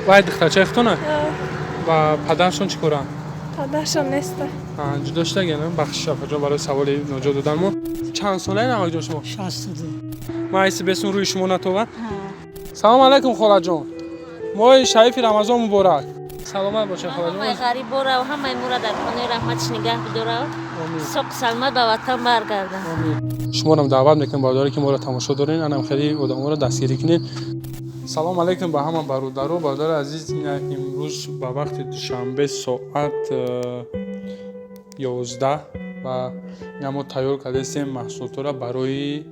Вай духтарчаи худтона? Ва падарашон чӣ коранд? Падаршон неста. Ҷудо шудагиан? Бахшиш, апаҷон, барои саволи ноҷо додан. Мо чанд солаи, амакҷон, шумо? 62. Ман айси бесун рӯи шумо натова. Салому алайкум, холаҷон, моҳи шарифи Рамазон муборак. Саломат бошед, холаҷон. Ҳамаи ғарибора ҳамаи мора дар хонаи раҳматш нигаҳ бидора, соқ саломат ба ватан баргардад. Шуморам даъват мекунем, бародаре ки моро тамошо дорен, анам хеле одаморо дастгирӣ кунед. Салому алайкум ба ҳама бародаро. Бародари азиз, ина имрӯз ба вақти душанбе соат 11 ва ина мо тайёр кардастем маҳсулотро барои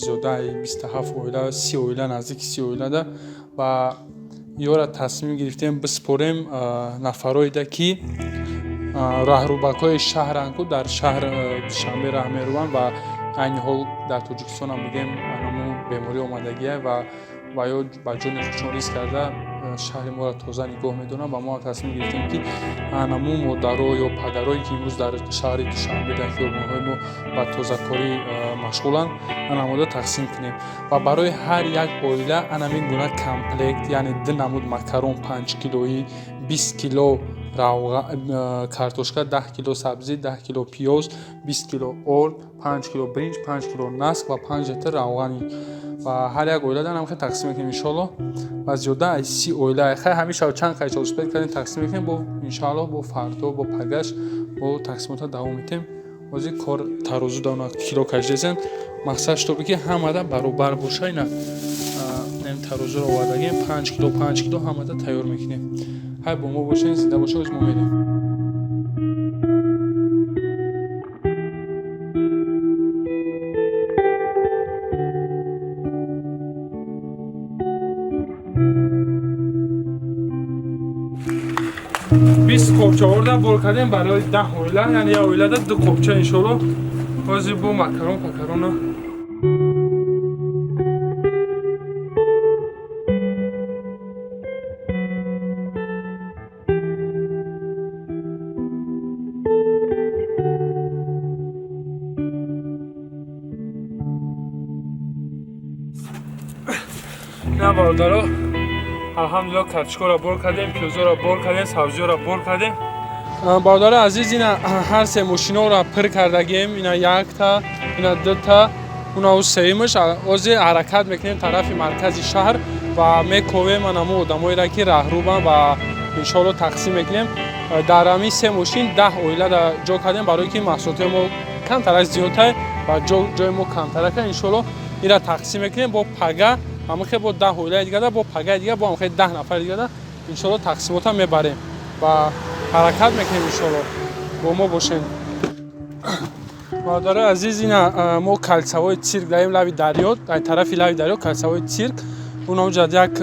зиёдаи 27 оила, 30 оила, наздики 30 оилада, ва ёра тасмим гирифтем биспорем нафароеда ки раҳрубакҳои шаҳранд, ку дар шаҳр Душанбе раҳ меруванд ва айни ҳол дар Тоҷикистонам бигем анаму беморӣ омадагия ва ё ба ҷони худшон риск карда шаҳри моро тоза нигоҳ медоранд. Ва мо тасмим гирифтем, ки анаму модаро ё падарое ки имрӯз дар шаҳри Душанбе дар хиёбонҳои мо ба тозакорӣ машғуланд, анамода тақсим кунем ва барои ҳар як оила анамин гуна комплект, яъне ду намуд макарон 5 килоӣ, 20 кило картошка, 10 кило сабзӣ, 10 кило пиёз, 20 кило орд, 5 кило бринҷ, 5 кило наск ва 5 литр равғани ва ҳар як оила дар ҳамхел тақсим мекунем, иншоалло. Ва зиёда аз 30 оила хай ҳамеша чанд қайча успеть кардем, тақсим мекунем. Бо иншоалло, бо фардо, бо пагаш бо тақсимота давом медиҳем. Ҳозир кор тарозу дона кило кашидасем. Мақсад шутобе ки ҳамада баробар боша. Ина тарозуро овардагем, 5 кило, 5 кило ҳамада тайёр мекунем. Ҳай, бо мо бошед, зинда бошед. Оз мо мерем. 20 қопча орда бор кардем барои 10 оила, яъне як оилада ду қопча, иншоалло. Ҳозир бо макарон пакарона. На, бародаро, алҳамдулилла, картошкаро бор кардем, пиёзоро бор кардем, сабзиёро бор кардем. Бародари азиз, ина ҳар се мошиноро пир кардагем. Ина якта, ина дута, уна сеюмаш. Ҳозир ҳаракат мекунем тарафи маркази шаҳр ва мековем анамо одамоеро ки раҳрубанд ва иншоалло тақсим мекунем. Дар ҳамин се мошин 10 оила ҷо кардем, барое ки маҳсулотои мо камтарак зиёдтай ва ҷои мо камтарака. Иншоалло, ира тақсим мекунем. Бо пага ҳамахе бо 10 оилаи дигада, бо пагаи дига бо ҳамахе 10 нафари дигада, иншоалло, тақсимота мебарем ва ҳаракат мекунем. Иншоалло, бо мо бошем. Бародарои азиз, ина мо кольцевой цирк даем, лаби дарё, дар тарафи лаби дарё кольцевой цирк. Унаҷа як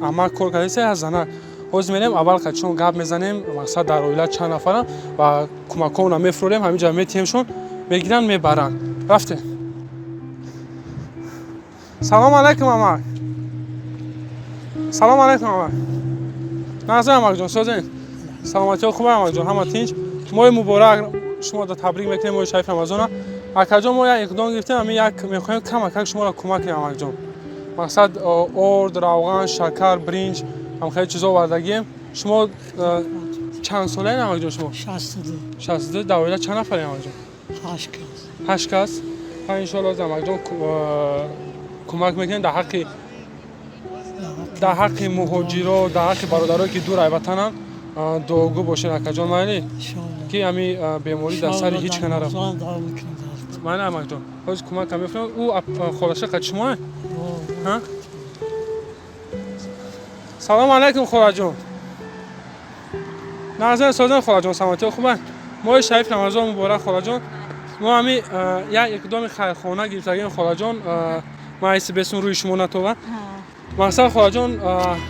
амак кор кардаиста, як зана. Ҳозир мерем, аввал қачон гап мезанем, мақсад дар оила чанд нафарам, ва кӯмакҳоона мефурорем, ҳаминҷа метиҳемшон, мегиранд, мебаранд. Рафтем. Салому алайкум, амак. Салому алайкум, амак. Назар, амакҷон, созен, саломатиҳо хуб, амакҷон? Ҳама тинч? Моҳи муборак, шумо да табрик мекунем моҳи шарифи Рамазона. Акаҷон, мо як иқдом гирифтем, ҳамин як мехоҳем камакак шуморо кӯмак кунем, амакҷон. Мақсад орд, равған, шакар, бринҷ, ҳам хеле чизо овардагием. Шумо чанд солаед, амакҷон, шумо? 62. 62. Дар оила чанд нафарем, амакҷон? 8 кас. 8 кас. Иншоалло, амакҷон, кӯмак мекунем дар ҳаққи муҳоҷиро, дар ҳаққи бародарое ки дур ай ватананд. Дуогӯ бошед, акаҷон, майли, ки ҳами беморӣ дар сари ҳеҷ ка нарафт. Майли, амакҷон, ҳозир кӯмакам мекунам. Ӯ холаша қад шумо. Салому алайкум, холаҷон. Назар созан, холаҷон, саломатиҳо хубанд? Моҳи шариф Рамазон муборак, холаҷон. Мо ҳами як иқдоми хайрхона гирифтагем, холаҷон. Ман айси бесун рӯи шумо натова. Мақсад, холаҷон,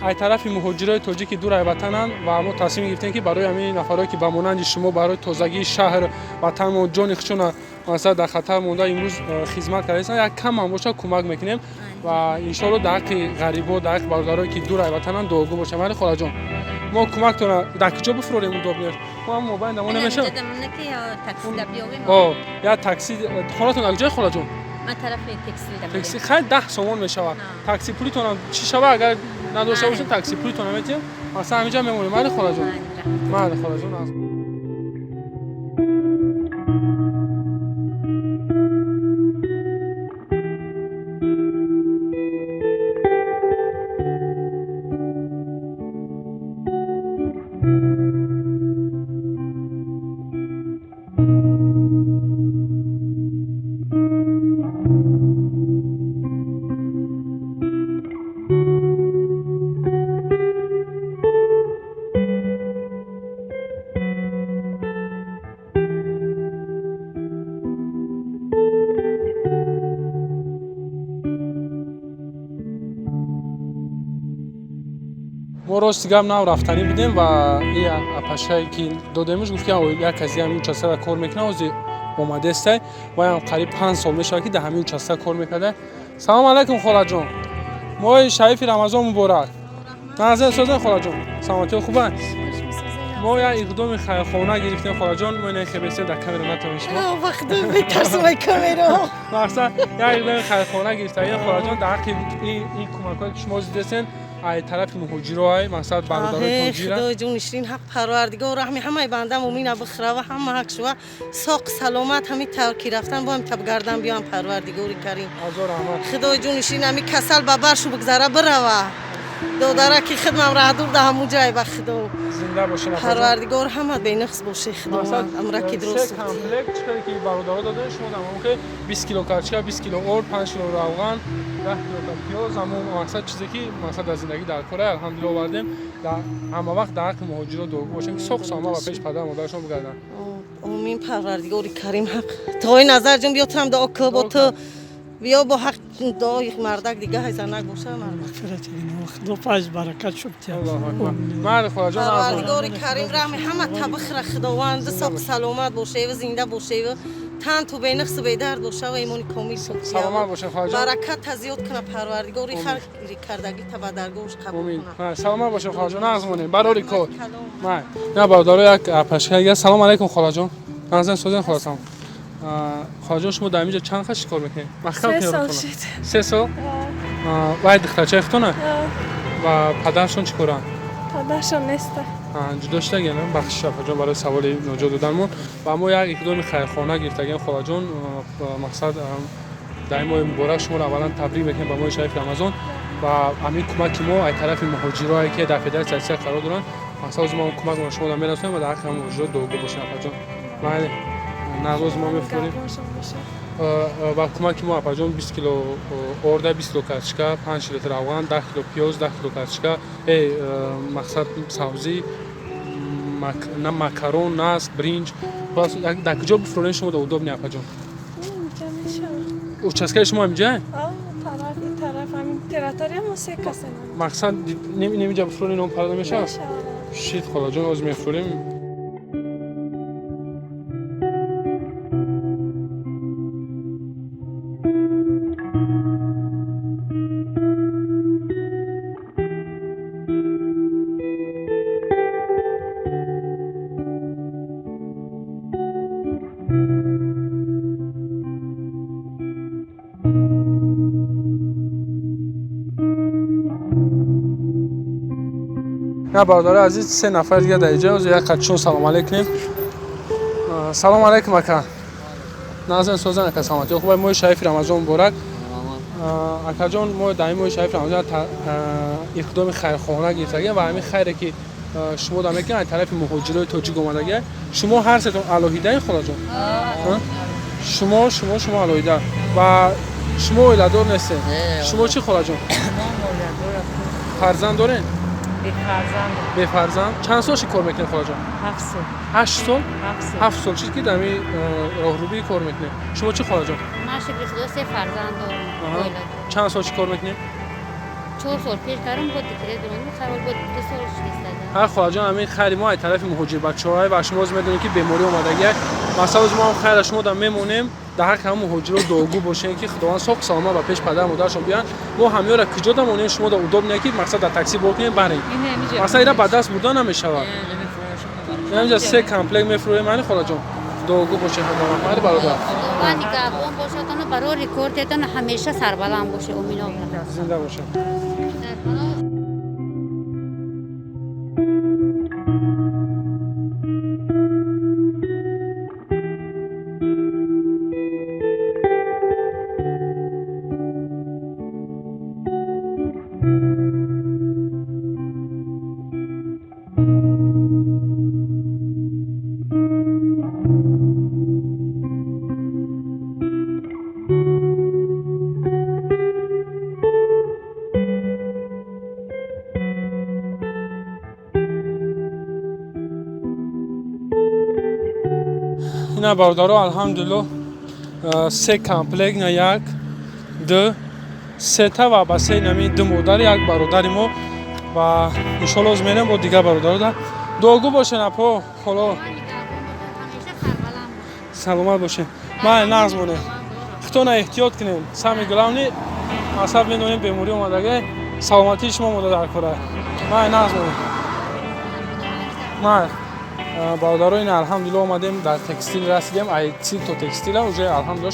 ай тарафи муҳоҷирои тоҷики дур ай ватананд ва мо тасмим гирифтем, ки барои ҳамин нафарое ки ба монанди шумо барои тозагии шаҳр ватанмо ҷони худшона мақсад дар хатар монда имрӯз хизмат кардаистанд, як камам бошад, кӯмак мекунем. Ва иншоалло, дар ҳаққи ғарибо, дар ҳаққи бародарое ки дур ай ватананд, дуогӯ бошем. Вале, холаҷон, мо кӯмактона дар куҷо бифурорем? Удобнее мо ҳам мобайн дамо намешавад. Як такси. Хонатон дар куҷое, холаҷон? Такси хай 10 сомон мешавад. Такси пулитонам чӣ шава, агар Надошта бошем, такси пултон метиҳем. Масалан, ҳаминҷа мемонем. Майли, холаҷон? Майли, холаҷон. Мо рости гап нав рафтанӣ будем ва апашае ки додемш гуфт, ки як каси ҳамин участка ра кор мекунад, ҳозир омадестай. Ваям қариб 5 сол мешавад, ки дар ҳамин участка кор мекарда. Салом алайкум, холаҷон, моҳи шарифи Рамазон муборак. Назар созен, холаҷон, саломатиҳо хубанд? Мо як иқдоми хайрхона гирифтем, холаҷон. Мо ина хебесем, дар камера натавонем шумо. Мақсад, як иқдоми хайрхона гирифтагем, холаҷон, дар ҳаққи ин кӯмакҳое ки шумо зидесен ай тарафи муҳоҷироай, мақсад, бародарои тоҷира. Худои ҷонишин, ҳақ Парвардигор раҳми ҳамаи банда мумина бихӯра ҳама ҳақ шува, соқ саломат, ҳами тавр ки рафтан бо ҳами таб гардан биён, Парвардигори карим. Ҳазор раҳмат. Худои ҷонишин, ҳами касал ба баршу бигзара бирава, додара ки хидмам раҳдур да ҳамун ҷай ба Худо. Зинда бошед. Парвардигор ҳама бенақс боше, Худованд амра ки дуруст. Комплект чӣ ки бародаро додем шумо дар ки 20 кило карчика, 20 кило орд, 5 кило равған, 10 кило пиёз, ҳамон мақсад чизе ки мақсад дар зиндагӣ дар кора, алҳамдулилла, овардем. Ҳама вақт дар ҳаққи муҳоҷиро дуогӯ бошем, ки соқ саломат ба пеш падару модарашон бигарданд. Омин, Парвардигори карим. Ҳақ тои назар ҷон, биё туам дуо кӯ бо ту, биё бо ҳақ дуои мардак дига ҳайзанак боша. Мағфирати гуноҳ, Худо файз баракат шуд. Аллоҳу акбар, мард холаҷон. Парвардигори карим раҳми ҳама табихра, Худованд соқ саломат бошеву зинда бошеву тан ту бенақсу бедард боша ва имони комил. Саломат бошед, холаҷон. Баракат зиёд куна Парвардигори, хайри кардагӣ та ба даргоҳш қабул куна. Саломат бошед, холаҷон, нағз монем, барори кор. На, бародаро, як пашка. Салом алайкум, холаҷон, нағзен созен, холасам. Холаҷон, шумо дар инҷо чанд қаш кор мекунед? 3 сол шуд. 3 сол. Вай духтарчаи худтона ва падаршон чӣ коранд? Падаршон неста. Ҷудо шудагиан? Бахшиш, апаҷон, барои саволи ноҷо доданмон. Ва мо як иқдоми хайрхона гирифтагием, холаҷон. Мақсад, дар ин моҳи муборак шуморо аввалан табрик мекунем ба моҳи шарифи Рамазон ва ҳамин кӯмаки мо аз тарафи муҳоҷирое ки дар Федератсияи Россия қарор доранд. Мақсад, ҳозир мо кӯмак шумо мерасонем ва дар ҳаққи ҳамон муҳоҷиро дуогӯ бошем, апаҷон. Майли, навроз мо мефурем ва кӯмаки мо, апаҷон, 20 кило орда, 20 кило картошка, 5 литр равған, 10 кило пиёз, 10 кило картошка, мақсад, сабзӣ, на макарон, наск, бринҷ. Дар куҷо бифурорем шумо да удобный, апаҷон? Участка и шумо ҳаминҷа? Мақсад, немиҷа бифурорем, ном парада мешавад? Шит, холаҷон, оз мефурем. На, бародари азиз, се нафар дига дар иҷа, як қадчун салом алейкум. Салом алейкум, ака, назан созан, ака, саломатӣ хуб? Моҳи шарифи Рамазон муборак, акаҷон. Мо дар ин моҳи шарифи Рамазон иқдоми хайрхоҳона гирифтагем ва ҳамин хайре ки шумо дар мекунед, аз тарафи муҳоҷирои тоҷик омадагия. Шумо ҳар сетон алоҳидаи, холаҷон? Шумо алоҳида ва шумо оиладор нестед? Шумо чӣ, холаҷон, фарзанд доред? Бефарзанд. Чанд сол ши кор мекунед, холаҷон? 7 сол. 8 сол? 7 сол чиз ки дар ҳамин роҳрубӣ кор мекунед. Шумо чӣ, холаҷон? Ман, шукри Худо, се фарзанд дорам. Чанд сол чӣ кор мекунед? 4 сол пеш кардам, бо декрет дорам, хайр, бо 2 сол шудиста. Ҳар, холаҷон, ҳамин хайри мо аз тарафи муҳоҷир бачаҳое ва шумо медонед ки беморӣ омадагия. Масалан, мо ҳам хайра шумо дар мемонем, дар ҳаққи ҳамон муҳоҷиро дуогӯ бошем, ки Худованд соқ саломат ба пеш падару модарашон биёянд. Мо ҳамёра куҷо дамонем? Шумо дар удобный ки мақсад дар такси бор кунем, барем. Мақсад, ира ба даст бурда намешавад. Инҷа се комплект мефурӯем. Мани, холаҷон, дуогӯ бошем ҳама. Мани, бародар. Худованд нигаҳбон бошадону барори кортетон ҳамеша сарбаланд боше. Омин. Зинда бошем. Дар паноҳ. Ина бародаро, алҳамдулилло, се комплект, на як, ду, сета ва ба се нами ду модар, як бародари мо ва иншоалло оз мерем бо дигар бародаро. Дуогӯ бошен, апо, холо. Саломат бошен. Ман нағз монем. Хитона эҳтиёт кунем. Самый главный асаб медонем беморӣ омадага, саломатии шумо мода дар кора. Ман нағз монем. Ман бародаро, ин алҳамдулилло омадем, дар текстил расидем. Ай цил то текстила уже алҳамдулилло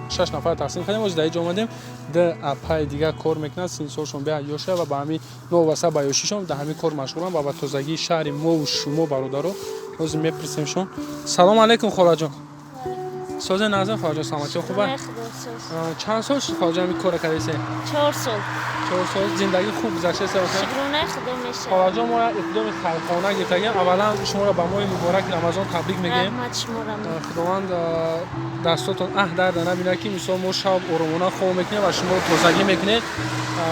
шаш нафар тақсим кардем. Оз дар инҷо омадем, ду апаи дигар кор мекунад, синни солшон беҳад ёша ва ба ҳамин новобаста ба ёшишон дар ҳамин кор машғуланд ва ба тозагии шаҳри мову шумо бародаро ҳозир мепурсемшон. Салом алейкум, холаҷон. Созе назм, холаҷон, саломатиё хуба? Чанд сол шуд, холаҷон, ҳамин кора кардесен? 4 сол. 4 сол зиндагӣ хуб гузашта? Шукрона Худо мешавад. Холаҷон, мо иқдоми хайрхона гирифтагем. Аввалан шуморо ба моҳи мубораки Рамазон табрик мегӯем. Раҳмат шуморо. Худованд дастотон аҳ дарда набинад, ки мисол мо шаб оромона хоб мекунем ва шуморо тозагӣ мекунед.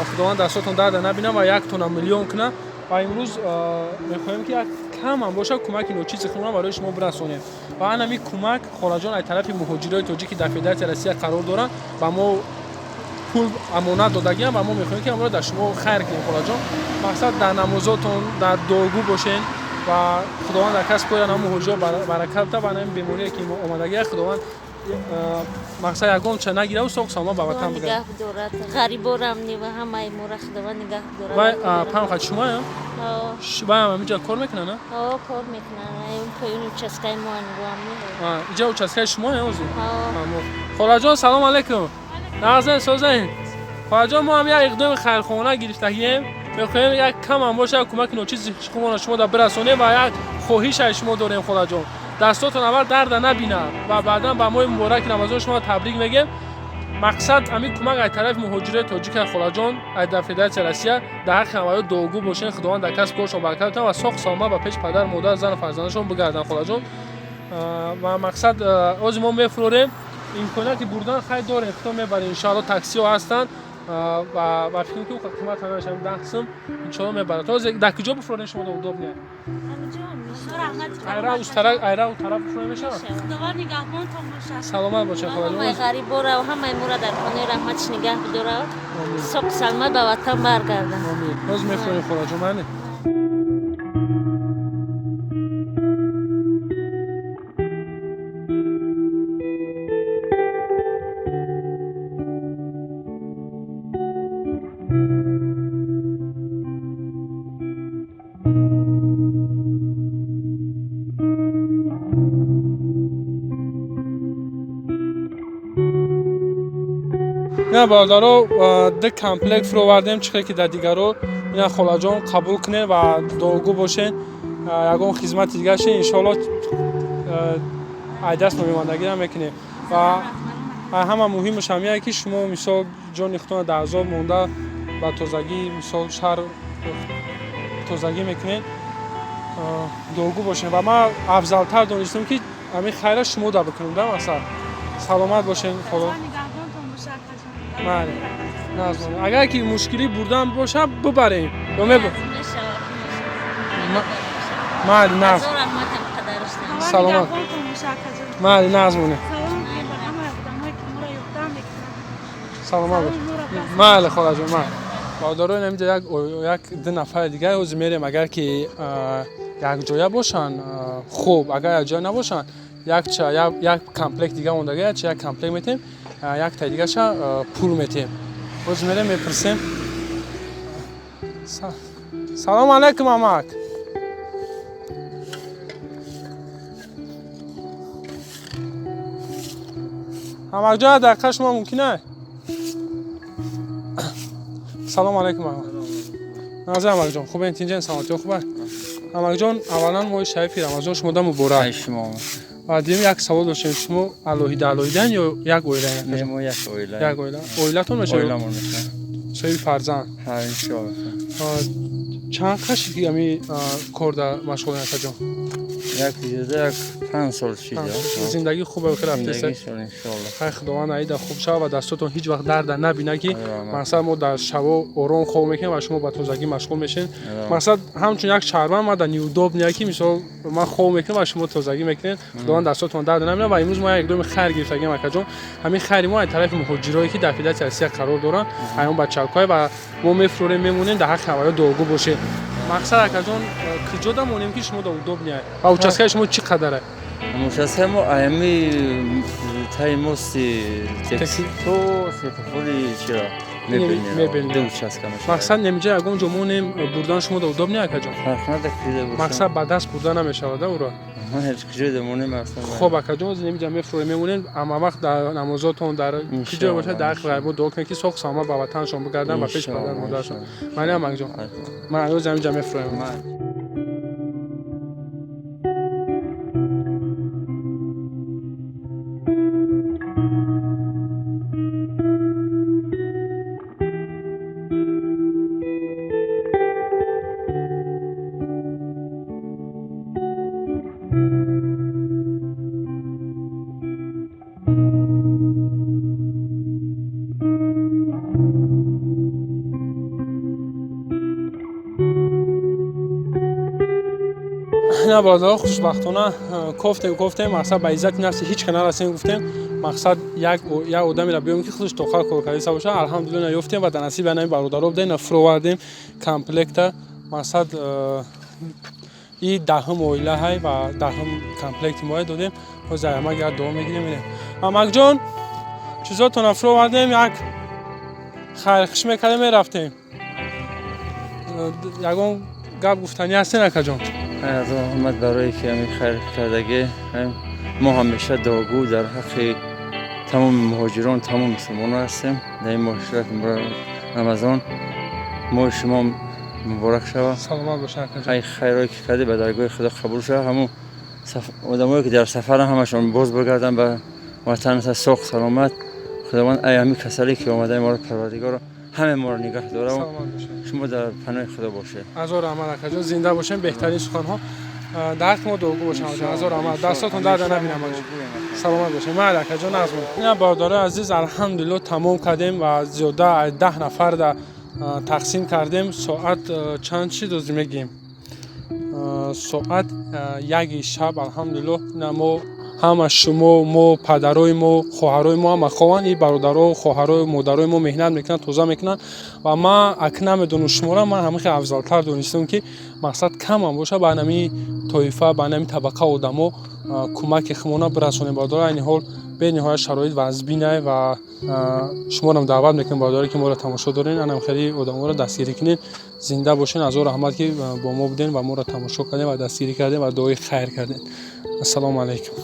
Худованд дастотон дарда набинад ва як тона миллион кунад. Ва имрӯз мехоҳем, ки як кам ҳам бошад кӯмаки ночизи худро барои шумо бирасонем. Ва ан ҳамин кӯмак, холаҷон, аз тарафи муҳоҷирои тоҷик, ки дар Федератсияи Россия қарор доранд, ба мо пул амонат додагиам ва мо мехоҳем, ки амро дар шумо хайр кунем, холаҷон. Мақсад, дар намозотон дар дуогӯ бошен ва Худованд дар касб кори ана муҳоҷиро баракат та ва ана беморие ки омадагия, Худованд мақсад ягон ча нагираву соқ саломат ба ватан бигарад. Нигаҳ бидорад ғариборам ни ва ҳамаи мора Худованд нигаҳ бидорад. Вай памхат шумоям? Вай ҳам инҷа кор мекунад, на? Ҳо, кор мекунад. Поёни участкаи мо ангоам. Инҷа участкаи шумоям озӣ? Холаҷон, салом алейкум. Нағзен, созен? Холаҷон, мо ҳам як иқдоми хайрхона гирифтагием. Мехоҳем як кам ҳам бошад кӯмаки ночизи худро шумо да бирасонем ва як хоҳиш аз шумо дорем, холаҷон. Дастотон аввал дарда набинад ва баъдан ба моҳи мубораки Рамазон шумо табрик мегӯем. Мақсад, ҳамин кӯмак аз тарафи муҳоҷирои тоҷик, холаҷон, аз дар Федератсияи Россия. Дар ҳаққи ҳамаё дуогӯ бошен, Худованд дар касб коршон баракат кунад ва соқ саломат ба пеши падар, модар, зану фарзандашон бигарданд, холаҷон. Ва мақсад, ҳозир мо мефурорем, имконияти бурдан хай дорем, худо мебарем, иншоалло. Таксиҳо ҳастанд ва фикр ки қимат ҳамашам 10 сум, иншоалло мебарад. Ҳозир дар куҷо бифурорем шумо удобнее? Айра устара, айра у тараф бифурорем, мешавад? Худованд нигаҳбонтон бошад. Саломат бошед, холаҷон. Ҳамаи ғарибора ва ҳамаи мора дар хонаи раҳматиш нигаҳ бидорад. Соқ саломат ба ватан баргардад. Омин. Ҳозир мефурорем, холаҷон, майли. Ина бародаро, ду комплект фуровардем, чихе ки дар дигаро. Ина холаҷон, қабул кунед ва дуогӯ бошен. Ягон хизмати дигар шен, иншоалло, айдаст номемондагиро мекунем. Ва ҳама муҳимаш ҳамияе, ки шумо мисол ҷони худтонро дар азоб монда ба тозагӣ мисол шаҳр тозагӣ мекунед. Дуогӯ бошед ва ман афзалтар донистам, ки ҳамин хайра шумо да бикунем да масалан. Саломат бошед, холо. Бале, агар ки мушкилӣ бурдан бошад, бибарем ё меб майли, нағз, саломат, майли, нағз монед, саломат бош, майли, холаҷон, майли. Бародаро, инамиҷа як ду нафари дигар ҳозир мерем. Агар ки якҷоя бошанд, хуб, агар якҷоя набошанд, якча як комплект дига мондага, якча як комплект метем, яктаи дигаша пул метем. Ҳозир мерем, мепурсем. Салому алайкум, амак. Амакҷон, дақиқа шумо мумкин ай? Салому алайкум, амак. Назар, амакҷон, хубен, тинҷен, саломатиё хуб? Амакҷон, аввалан моҳи шарифи Рамазон шумода муборак. Шумо. Ва дуюм, як савол доштем: шумо алоҳида алоҳидаан ё як оила? Не, мо як оила. Як оила. Оилатон мешавад? Оиламон мешавад. Соҳиби фарзанд? Ҳа, иншоалло. Чанд қашид, ки ҳами кор дар машғулен, акаҷон? Як зиёда як 5 сол шид. Зиндагӣ хубе рафтест? Хай, Худованд аида хуб шава ва дастотон ҳеҷ вақт дарда набина, ки мақсад мо дар шаво ором хоб мекунем ва шумо ба тозагӣ машғул мешед. Мақсад ҳамчун як шаҳрванд ман да неудобно, ки мисол ман хоб мекунам ва шумо тозагӣ мекунед. Худованд дастотон дарда набина. Ва имрӯз мо як иқдоми хайр гирифтагем, акаҷон. Ҳамин хайри мо аз тарафи муҳоҷирое, ки дар Федератсияи Россия қарор доранд, ҳамон бачакҳое, ва мо мефурорем, мемонем, дар ҳаққи ҳаваё дуогӯ бошед. Мақсад, акаҷон, куҷо да монем, ки шумо да удобно? Ва участкаи шумо чӣ қадаре? Участкаи мо аями таи мости Текси то светофори чира мебел, ду участка мешавад. Мақсад, немиҷа ягон ҷо монем, бурдан шумо да удобно, акаҷон? Фарқ надорад, куҷо бошам. Мақсад, ба даст бурда намешавад уро? Куҷо монем аслан. Хоб, акаҷон, ҳозир немиҷа мефурорем, мемонем. Ама вақт дар намозотон, дар куҷо бошад, дар ҳаққи ғайбо дуо кунед, ки соқ саломат ба ватаншон бигарданд, ба пеши падар модаршон. Майли, амакҷон, ман ҳозир ҳаминҷа мефурорем. Ина бародаро, хушбахтона кофтем, кофтем, мақсад, ба иззати нафси ҳеҷ ка нарасем. Гуфтем, мақсад, як одамеро биём, ки худаш тоқат кор кардаиста боша. Алҳамдулилла, наёфтем ва дар насиби анами бародаро будем, на фуровардем комплекта. Мақсад, и 10-ум оила ҳай ва 10-ум комплекти моя додем. Ҳозир амак як дуо мегирем, мерем. Амакҷон, чизотона фуровардем, як хайрхуш мекардем, мерафтем. Ягон гап гуфтанӣ ҳастен, акаҷон? Аз раҳмат барое ки ҳамин хайр кардагӣ. Мо ҳамеша дуогӯ дар ҳаққи тамоми муҳоҷирон, тамоми мусулмонон ҳастем. Дар ин моҳи шарафи Рамазон моҳи шумо муборак шава. Саломат бошед, акаҷон. Ай хайрое ки кардӣ, ба даргоҳи Худо қабул шава. Ҳамун одамое ки дар сафаран, ҳамашон боз бигарданд ба ватан соқ саломат. Худованд ай ҳамин касале ки омадаи моро, Парвардигоро, ҳаме моро нигаҳ дора. Шумо дар паноҳи Худо бошед. Азор раҳмат, акаҷон, зинда бошем. Беҳтарин суханҳо. Дар ҳаққи мо дуогӯ бошем. Азор раҳмат, дастотон дарда набинам, саломат бошем. Майли, акаҷон, назмон. Ина, бародарои азиз, алҳамдулилло, тамом кардем ва зиёда аз 10 нафар да тақсим кардем. Соат чанд шид, озӣ мегӯем. Соат 1-и шаб. Алҳамдулилло, ина мо ҳама, шумо, мо, падарои мо, хоҳарои мо ҳама хованд. И бародаро, хоҳарои, модарои мо меҳнат мекунанд, тоза мекунанд. Ва ман ак намедонам шуморо, ман ҳамин хел афзалтар донистам, ки мақсад камам боша, ба ҳамин тоифа, ба ҳамин табақа одамо кӯмаки худмона бирасонем. Бародаро, айни ҳол бениҳоят шароит вазбинай ва шуморам даъват мекунем, бародаре ки моро тамошо дорен, анам хеле одаморо дастгирӣ кунед. Зинда бошен. Азор раҳмат, ки бо мо буден ва моро тамошо кардем ва дастгирӣ кардем ва дуои хайр кардем. Ассалому алайкум.